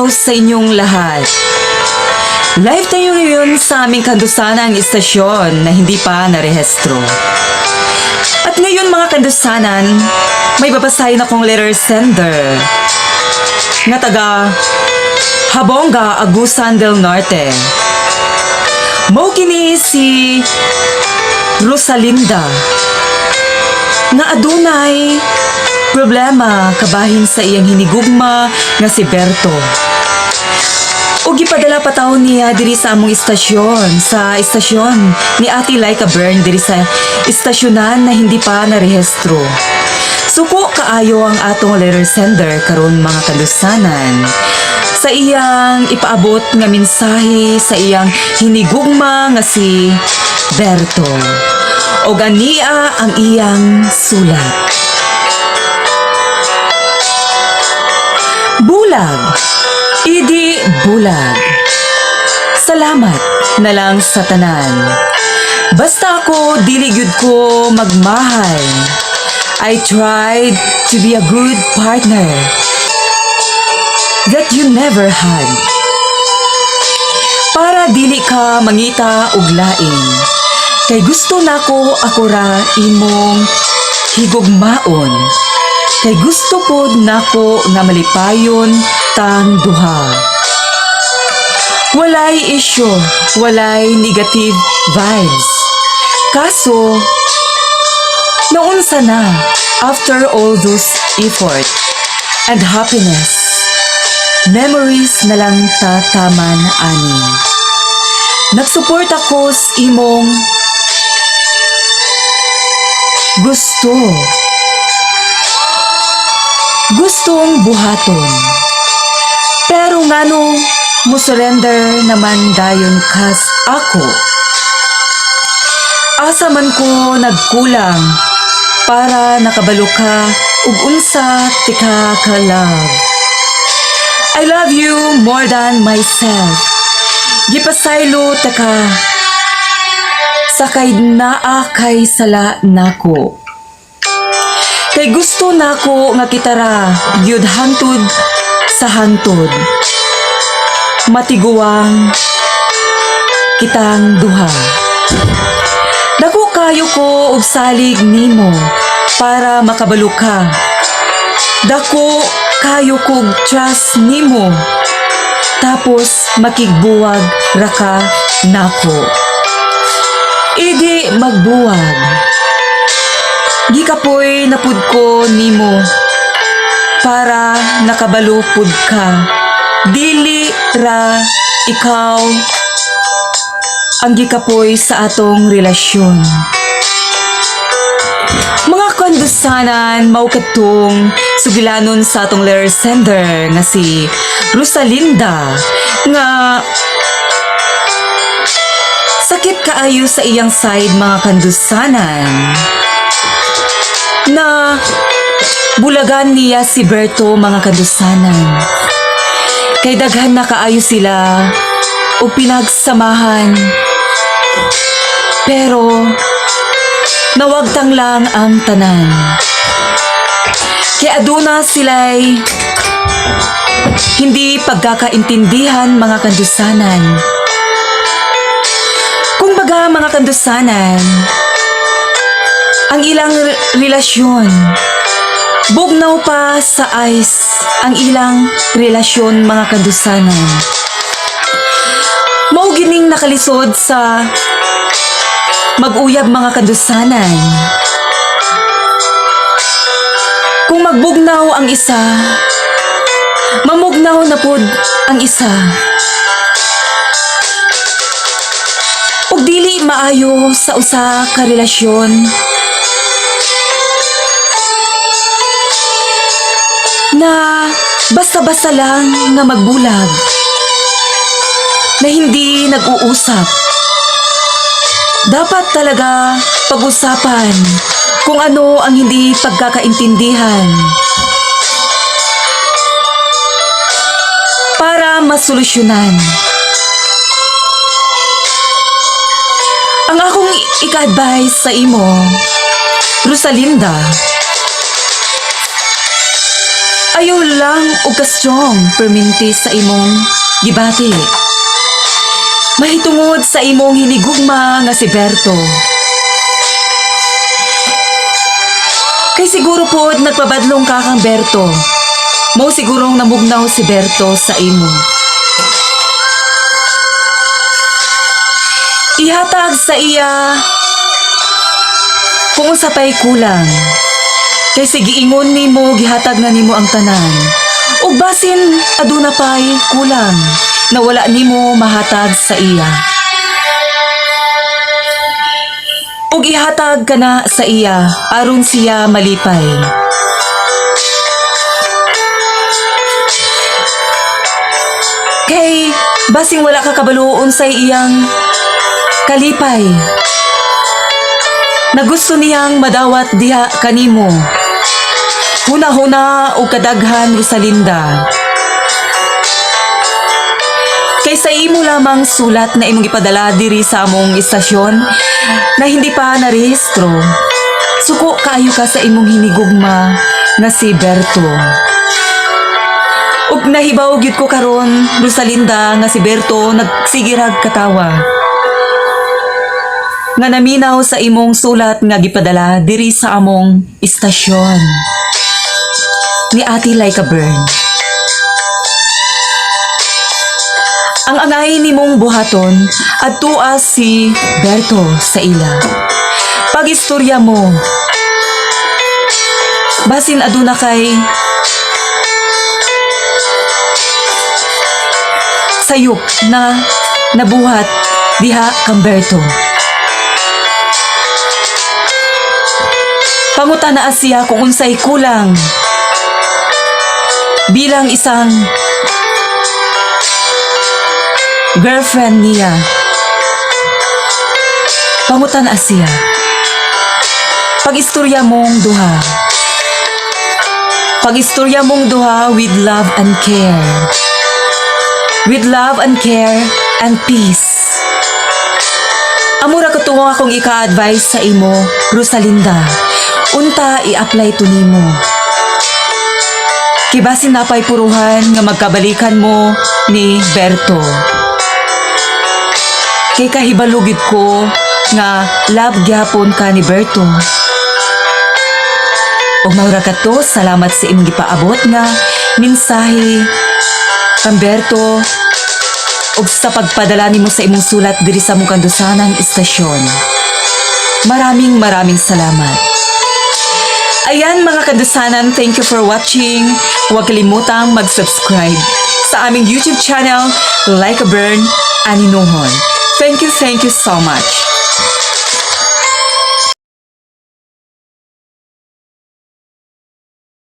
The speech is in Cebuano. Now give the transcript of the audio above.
adlaw sa inyong lahat. Live tayo ngayon sa aming kandusanang istasyon na hindi pa narehistro. At ngayon, mga kandusanan, may babasahin akong letter sender nga taga Jabonga, Agusan del Norte. Mao kini si Rosalinda nga adunay problema kabahin sa iyang hinigugma nga si Berto. Ug gipadala pa taon niya diri sa among istasyon, sa istasyon ni Ate Laika Bern diri sa istasyonan na hindi pa narehistro. Suko kaayo ang atong letter sender karon, mga kandusanan, sa iyang ipaabot nga mensahe sa iyang hinigugma nga si Berto. Og ania ang iyang sulat. Bulag. Idi bulag. Salamat na lang sa tanan. Basta ako, dili gyud ko magmahal. I tried to be a good partner that you never had. Para dili ka mangita og lain. Kay gusto nako ako ra imong higugmaon. Kay gusto pod nako nga malipayon tang duha. Walay issue, walay negative vibes. Kaso, naunsa na after all those effort and happiness, memories na lang tataman ani. Nagsupport ako sa imong gusto. Gustong buhaton. Pero ngano mo surrender naman dayon kas ako? Asa man ko nagkulang para nakabalo ka ug unsa tika ka love? I love you more than myself. Gipasaylo ta ka sa kay naa kay sala nako. Kay gusto nako nga kitara gyud hangtod sa hangtod. Matiguang kitang duha. Dako kayo ko og salig nimo para makabalo ka. Dako kayo kog trust nimo. Tapos makigbuwag ra ka nako. Idi magbuwag. Gikapoy na pud ko nimo para nakabalo pud ka. Dili ra ikaw ang gikapoy sa atong relasyon. Mga kandusanan, mao katong sugilanon sa atong letter sender nga si Rosalinda nga sakit kaayo sa iyang side, mga kandusanan, na bulagan niya si Berto, mga kandusanan. Kay daghan na kaayo sila og pinagsamahan. Pero nawagtang lang ang tanan. Kay aduna sila'y hindi pagkakaintindihan, mga kandusanan. Kung baga, mga kandusanan, ang ilang relasyon, bugnaw pa sa ice ang ilang relasyon, mga kandusanan. Mao gining nakalisod sa mag-uyab, mga kandusanan. Kung magbugnaw ang isa, mamugnaw na pod ang isa. Ug dili maayo sa usa ka relasyon na basta-basta lang nga magbulag na hindi nag-uusap. Dapat talaga pag-usapan kung ano ang hindi pagkakaintindihan para masolusyonan. Ang akong ika-advise sa imo, Rosalinda, Ayaw lang og ka-strong perminti sa imong gibati. Mahitungod sa imong hinigugma nga si Berto. Kay siguro pod nagpabadlong ka kang Berto. Mao sigurong namugnaw si Berto sa imo. Ihatag sa iya kung unsa pa'y kulang. Kay sige ingon nimo gihatag na nimo ang tanan. Ug basin aduna pa'y kulang na wala nimo mahatag sa iya. Ug ihatag ka na sa iya aron siya malipay. Kay basing wala ka kabalo unsay iyang kalipay na gusto niyang madawat diha kanimo. Huna-huna og kadaghan, Rosalinda. Kay sa imo lamang sulat na imong ipadala diri sa among istasyon na hindi pa narehistro. Suko kaayo ka sa imong hinigugma nga si Berto. Ug nahibaw gyud ko karon, Rosalinda, nga si Berto nagsigirag katawa nga naminaw sa imong sulat nga gipadala diri sa among istasyon ni Ate Laika Bern. Ang angay nimong buhaton adtua si Berto sa ila. Pag-istorya mo, basin aduna kay sayop na nabuhat diha kang Berto. Pangutana siya kung unsay kulang bilang isang girlfriend niya. Pangutana siya. Pag-istorya mong duha. Pag-istorya mong duha with love and care. With love and care and peace. Amura katuwa akong ika-advise sa imo, Rosalinda. Unta i-apply to nimo. Kibasin napay puruhan nga magkabalikan mo ni Berto. Kay kahibalugid ko nga love gyapon ka ni Berto. Ug maura kato, salamat sa imong gipaabot nga mensahe kang Berto ug sa pagpadala nimo sa imong sulat diri sa among kandusanang istasyon. Maraming maraming salamat. Ayan, mga kandusanan, thank you for watching. Huwag kalimutang mag-subscribe sa aming YouTube channel, Like a Burn, Aninuhon. Thank you so much.